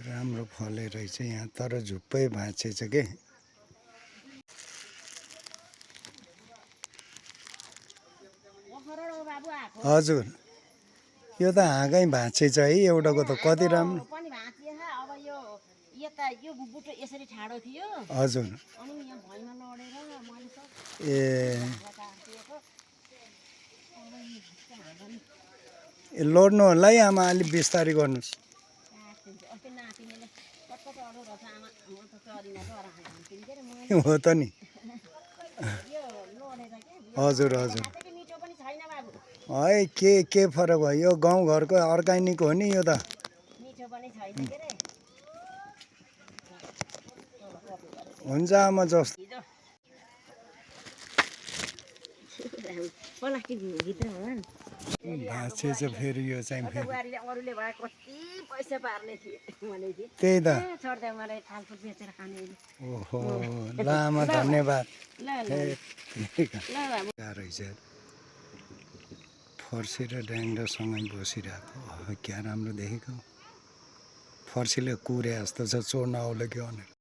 राम्रो फले रहेछ यहाँ, तर झुप्पै भाँचेछ के। हजुर, यो त हाँगै भाँचेछ है, एउटाको त कति राम्रो। हजुर, ए लड्नु होला है आमा, अलिक बिस्तारै गर्नुहोस्। हो त नि। हजुर हजुर, है के फरक भयो, यो गाउँघरको अर्ग्यानिक हो नि यो त। हुन्छ आमा, जस्तो भाँचेछ फेरि यो चाहिँ फेरि। त्यही त। ओहो, ल आमा धन्यवाद। रहेछ फर्सी र ड्याङ्ग्रोसँगै बसिरहेको, क्या राम्रो देखेको। फर्सीले कुरे जस्तो छ, चोर्न आउला कि भनेर।